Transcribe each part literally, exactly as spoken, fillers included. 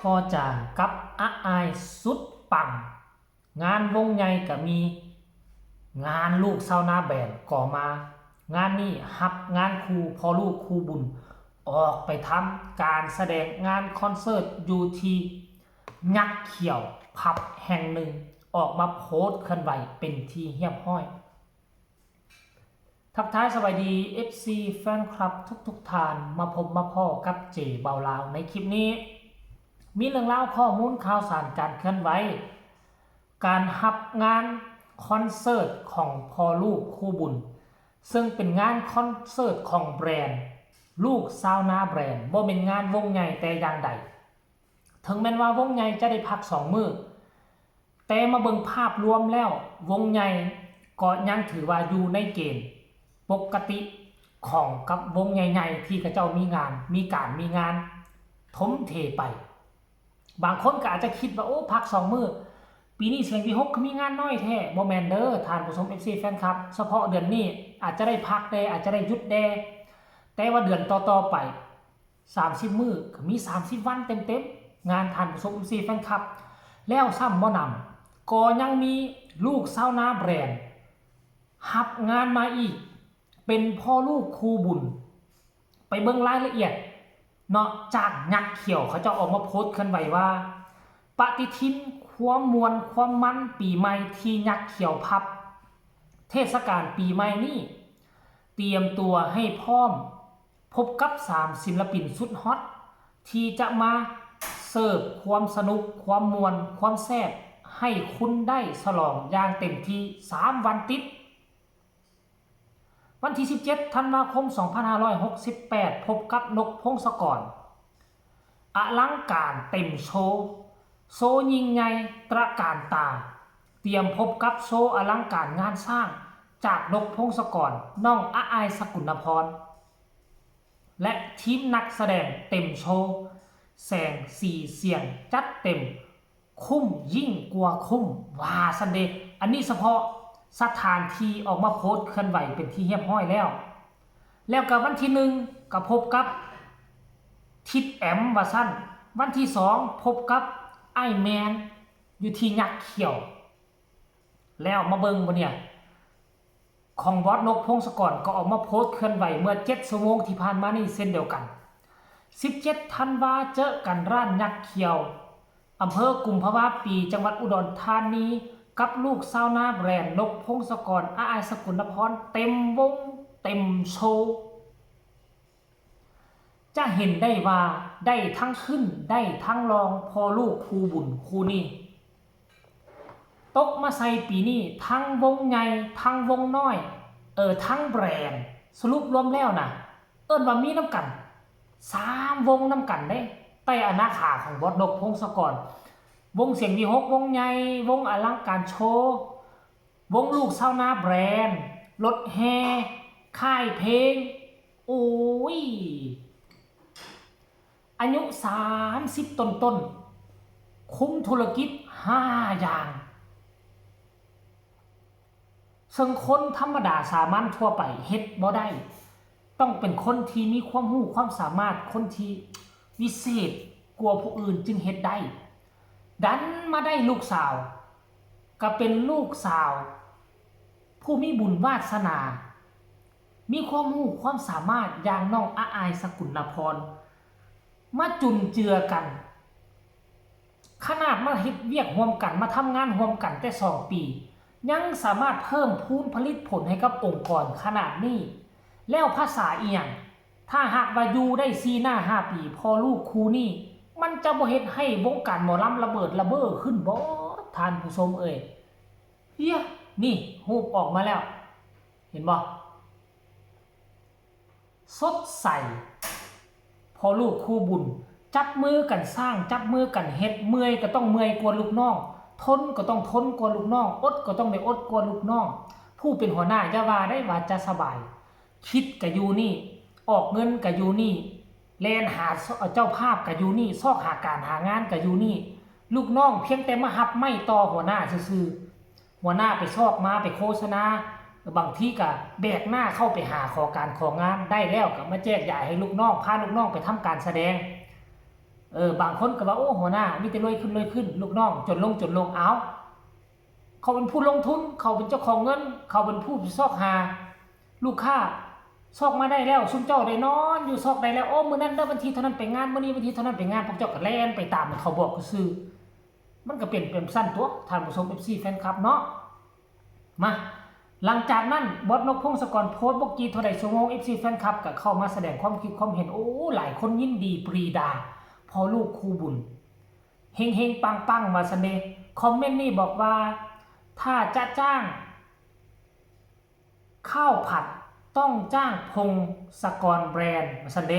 พ่อจางกับอาอายสุดปัง งานวงใหญ่ก็มี งานลูกชาวนาแบรนด์ก็มา งานนี้รับงานคู่พ่อลูกคู่บุญ ออกไปทำการแสดงงานคอนเสิร์ตอยู่ที่ยักษ์เขียวผับแห่งหนึ่ง ออกมาโพสต์เคลื่อนไหวเป็นที่เรียบร้อย ทักทายสวัสดี เอฟซี แฟนคลับทุกๆท่าน มาพบมาพ้อกับเจเบาลาวในคลิปนี้ มีเรื่องราวข้อมูลข่าวสารการเคลื่อนไหว การรับงานคอนเสิร์ตของพ่อลูกคู่บุญ ซึ่งเป็นงานคอนเสิร์ตของแบรนด์ ลูกชาวนาแบรนด์ บ่เป็นงานวงใหญ่แต่อย่างใด ถึงแม้นว่าวงใหญ่จะได้พักสองมื้อ แต่มาเบิ่งภาพรวมแล้ว วงใหญ่ก็ยังถือว่าอยู่ในเกณฑ์ปกติของกับวงใหญ่ๆที่เขาเจ้ามีงาน มีการมีงานถมเทไป บางคนก็อาจจะคิดว่า โอ้ พักสองมื้อ ปีนี้เสียงวีหกคือมีงานน้อยแท้ บ่แม่นเด้อ ท่านผู้ชม เอฟซี แฟนคลับ เฉพาะเดือนนี้อาจจะได้พักแด่ อาจจะได้หยุดแด่ แต่ว่าเดือนต่อๆไป สามสิบมื้อก็มี สามสิบวันเต็มๆ งาน ท่านผู้ชม เอฟซี แฟนคลับ แล้วซ้ำบ่หนำ ก็ยังมีลูกชาวนาแบรนด์ รับงานมาอีก เป็นพ่อลูกคู่บุญ ไปเบิ่งรายละเอียดเนาะ จากยักษ์เขียวเขาเจ้าออกมาโพสต์เคลื่อนไหวว่า ปฏิทินความม่วนความมันปีใหม่ที่ยักษ์เขียวผับ เทศกาลปีใหม่นี้ เตรียมตัวให้พร้อม พบกับสามศิลปินสุดฮอต ที่จะมาเสิร์ฟความสนุก ความม่วน ความแซ่บ ให้คุณได้ฉลองอย่างเต็มที่ สามวันติด วันที่ สิบเจ็ด ธันวาคม สองพันห้าร้อยหกสิบแปด พบกับนกพงศกร อลังการเต็มโชว์ โชว์ยิ่งใหญ่ตระการตา เตรียมพบกับโชว์อลังการงานสร้าง จากนกพงศกร น้องอาอาย สกุลนพร และทีมนักแสดงเต็มโชว์ แสงสีเสียงจัดเต็ม คุ้มยิ่งกว่าคุ้ม ว่าซั้นเด้ อันนี้เฉพาะสถานที่ออกมาโพสต์เคลื่อนไหวเป็นที่เรียบร้อยแล้ว แล้วก็วันที่หนึ่งก็พบกับทิดแอมว่าซั่น วันที่สองพบกับอ้ายแมน อยู่ที่ยักษ์เขียว แล้วมาเบิ่งบ่เนี่ย ของบอสนกพงศกรก็ออกมาโพสต์เคลื่อนไหวเมื่อเจ็ดชั่วโมงที่ผ่านมานี่เช่นเดียวกัน สิบเจ็ด ธันวาเจอกันร้านยักษ์เขียว อำเภอกุมภาวะปี จังหวัดอุดรธานี กับลูกชาวนาแบรนด์นกพงศกร อาอาย สกุลนพร เต็มวงเต็มโชว์ จะเห็นได้ว่าได้ทั้งขึ้นได้ทั้งลองพ่อลูกคู่บุญคู่นี้ ตกมาใส่ปีนี้ทั้งวงใหญ่ทั้งวงน้อย เออ ทั้งแบรนด์ สรุปรวมแล้วนะ เอิ้นว่ามีนำกันสามวงนำกันเด้ ใต้อาณาขาของบอสนกพงศกร วงเสียงวีหก วงใหญ่ วงอลังการโชว์ วงลูกชาวนาแบรนด์ รถแห่ ค่ายเพลง โอ้ย อายุ สามสิบ ต้นๆ คุมธุรกิจ ห้า อย่าง ซึ่งคนธรรมดาสามัญทั่วไปเฮ็ดบ่ได้ ต้องเป็นคนที่มีความรู้ความสามารถ คนที่วิเศษกว่าผู้อื่นจึงเฮ็ดได้ ดันมาได้ลูกสาว ก็เป็นลูกสาว ผู้มีบุญวาสนา มีความรู้ความสามารถอย่างน้องอาอาย สกุลนพร มาจุนเจือกัน ขนาดมาเฮ็ดเวียกร่วมกัน มาทำงานร่วมกันแต่สองปี ยังสามารถเพิ่มพูนผลิตผลให้กับองค์กรขนาดนี้ แล้วภาษาอีหยัง ถ้าหากว่าอยู่ได้สี่หน้าห้าปี พ่อลูกคู่นี้ มันจะบ่เฮ็ดให้วงการหมอลำระเบิดระเบ้อขึ้นบ่ ท่านผู้ชมเอ่ย เฮีย นี่ รูปออกมาแล้ว เห็นบ่ สดใส พ่อลูกคู่บุญ จับมือกันสร้าง จับมือกันเฮ็ด เมื่อยก็ต้องเมื่อยกว่าลูกน้อง ทนก็ต้องทนกว่าลูกน้อง อดก็ต้องได้อดกว่าลูกน้อง ผู้เป็นหัวหน้าอย่าว่าได้ว่าจะสบาย คิดก็อยู่นี่ ออกเงินก็อยู่นี่ แล่นหาเจ้าภาพก็อยู่นี่ ซอกหาการหางานก็อยู่นี่ ลูกน้องเพียงแต่มารับไม้ต่อหัวหน้าซื่อๆ หัวหน้าไปซอกมา ไปโฆษณา บางทีก็แบกหน้าเข้าไปหาขอการของาน ได้แล้วก็มาแจกจ่ายให้ลูกน้อง พาลูกน้องไปทำการแสดง เออบางคนก็ว่าโอ้หัวหน้ามีแต่รวยขึ้นรวยขึ้น ลูกน้องจนลงจนลง เอาเขาเป็นผู้ลงทุน เขาเป็นเจ้าของเงิน เขาเป็นผู้ซอกหาลูกค้า ซอกมาได้แล้ว ซุมเจ้าได้นอนอยู่ซอกได้แล้ว โอ้มื้อนั้นเด้อวันที่เท่านั้นไปงาน มื้อนี้วันที่เท่านั้นไปงาน พวกเจ้าก็แล่นไปตามเขาบอกซื่อ มันก็เป็นเป็นสั้นตัวท่านผู้ชม เอฟซี แฟนคลับเนาะ มา หลังจากนั้นบอสนกพงศกรโพสต์บกจีเท่าใดชั่วโมง เอฟซี แฟนคลับก็เข้ามาแสดงความคิดความเห็น โอ้หลายคนยินดีปรีดาพอลูกคู่บุญ เฮงเฮงปังปังว่าสันเด คอมเมนต์นี่บอกว่า ถ้าจะจ้างข้าวผัดต้องจ้างพงศกรแบรนด์ว่าสันเด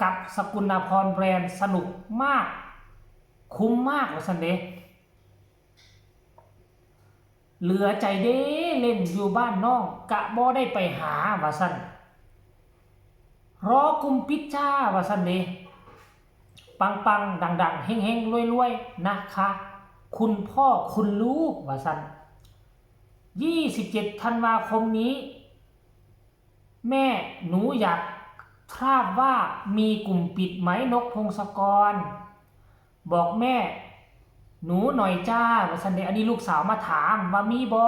กับสกุณาพรแบรนด์สนุกมาก คุ้มมากว่าสันเด เหลือใจเด้เล่นอยู่บ้านน้องกะบ่ได้ไปหาว่าซั่น รอกลุ่มปิดจ้าว่าซั่นเด้ ปังๆ ดังๆ เฮงๆ รวยๆ นะคะ คุณพ่อคุณลูกว่าซั่น ยี่สิบเจ็ด ธันวาคมนี้ แม่หนูอยากทราบว่ามีกลุ่มปิดไหมนกพงศกร บอกแม่หนูหน่อยจ้าว่าซั่นเด้ อันนี้ลูกสาวมาถามว่ามีบ่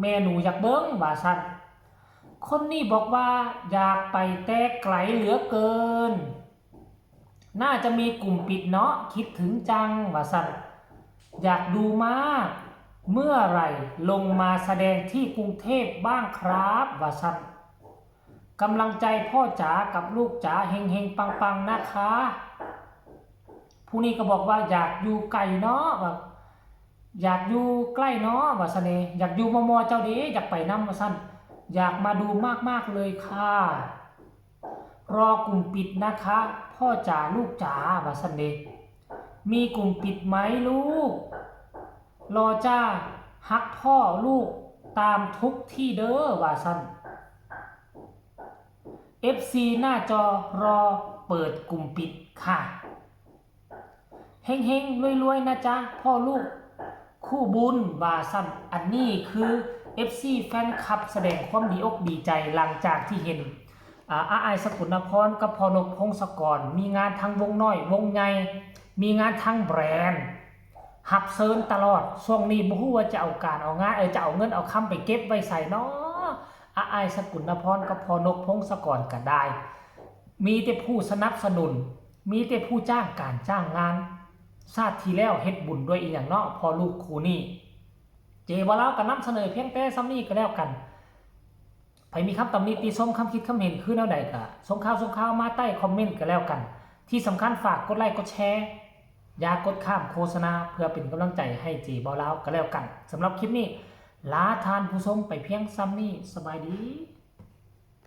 แม่หนูอยากเบิ่งว่าซั่น คนนี้บอกว่าอยากไปแต่ไกลเหลือเกิน น่าจะมีกลุ่มปิดเนาะคิดถึงจังว่าซั่น อยากดูมาก เมื่อไหร่ลงมาแสดงที่กรุงเทพบ้างครับว่าซั่น กำลังใจพ่อจ๋ากับลูกจ๋าเฮงๆ ปังๆ นะคะ ผู้นี้ก็บอกว่าอยากอยู่ไกลเนาะ ว่าอยากอยู่ใกล้เนาะว่าซั่นเด้ อยากอยู่มอมอเจ้าเด้ อยากไปนำว่าซั่น อยากมาดูมากๆ เลยค่ะ รอกลุ่มปิดนะคะ พ่อจ๋าลูกจ๋าว่าซั่นเด้ มีกลุ่มปิดไหมลูก รอจ้า ฮักพ่อลูกตามทุกที่เด้อว่าซั่น เอฟซี หน้าจอรอเปิดกลุ่มปิดค่ะ เฮงๆ รวยๆ นะจ๊ะ พ่อลูกคู่บุญว่าซั่น อันนี้คือ เอฟซี แฟนคลับแสดงความดีอกดีใจหลังจากที่เห็น อ่า อ้ายสกุลนพรกับพ่อนกพงศกร มีงานทั้งวงน้อยวงใหญ่ มีงานทั้งแบรนด์ รับเชิญตลอด ช่วงนี้บ่ฮู้ว่าจะเอาการเอางาน เออ จะเอาเงินเอาคำไปเก็บไว้ไสเนาะ อ้ายสกุลนพรกับพ่อนกพงศกรก็ได้ มีแต่ผู้สนับสนุน มีแต่ผู้จ้างการจ้างงาน ชาติที่แล้วเฮ็ดบุญด้วยอีหยังเนาะ พ่อลูกคู่นี้ เจบ่าวลาวก็นำเสนอเพียงแต่ส่ำนี้ก็แล้วกัน ไผมีคำตำหนิติชม คำคิดคำเห็นคือแนวใดก็ส่งข่าวส่งข่าวมาใต้คอมเมนต์ก็แล้วกัน ที่สำคัญฝากกดไลค์กดแชร์ อย่ากดข้ามโฆษณา เพื่อเป็นกำลังใจให้เจบ่าวลาวก็แล้วกัน สำหรับคลิปนี้ ลาท่านผู้ชมไปเพียงส่ำนี้ สบายดี